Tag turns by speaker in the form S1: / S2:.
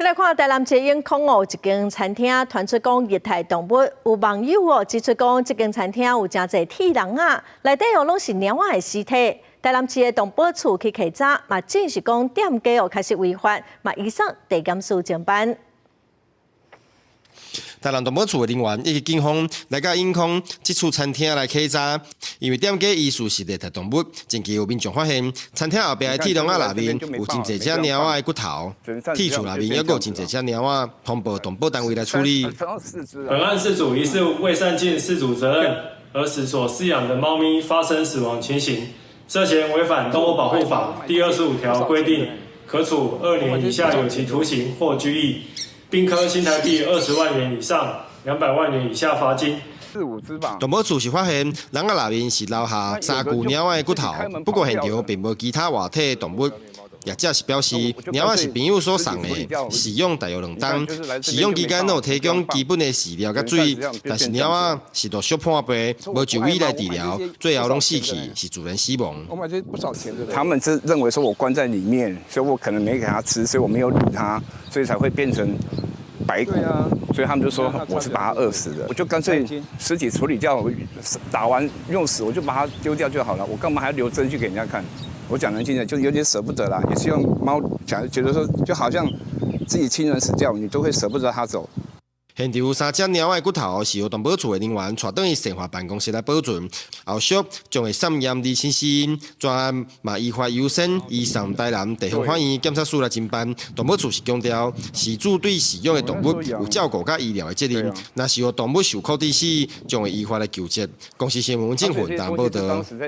S1: 來看台南市永康哦，一間餐廳傳出講虐待動物，有網友哦指出講，這間餐廳有誠濟鐵籠仔，內底哦攏是貓仔的屍體。台南市的動保處去稽查，嘛證實講店家哦確實違法，嘛移送地檢署偵辦。
S2: 台南動保處的人員以及警方來到永康這處餐廳來稽查，因為店家疑似是虐待動物，近期有民眾發現餐廳後壁的鐵籠仔內面有真濟隻貓仔的骨頭，鐵厝內面猶閣有真濟隻貓仔，通報動保單位來處理。
S3: 本案事主疑似未善盡飼主責任，而使所飼養的貓咪發生死亡情形，涉嫌違反動物保護法第25條規定，可處2年以下有期徒刑或拘役，並科新台幣20萬元以上200萬元以下罰金。
S2: 動保處是發現籠仔內面是留下三具貓仔的骨頭，不過現場並無其他活體動物。業者是表示，貓仔是朋友所送的，飼養大約2冬，飼養期間攏有提供基本的飼料佮水，但是貓仔是著小破病，無就醫來治療，最後攏死去，是自然死亡。
S4: 他們是認為說我關在裡面，所以我可能沒給他吃，所以我沒有理他，所以才會變成白骨，所以他們就說我是把它餓死的，我就乾脆屍體處理掉，打完用死我就把它丟掉就好了，我幹嘛還要留證據給人家看？我講難聽點，就有點捨不得啦，也希望貓講，覺得說就好像自己親人死掉，你都會捨不得它走。
S2: 現場三隻貓仔的骨頭是由動保處的人員帶轉去生化辦公室來保存，後續將會送驗釐清死因，專案嘛依法優先移送台南地方法院檢察署來偵辦。動保處是強調，飼主對飼養的動物有照顧佮醫療的責任，若是予動物受苦致死，將會依法來究責。公視新聞鄭雲台報導。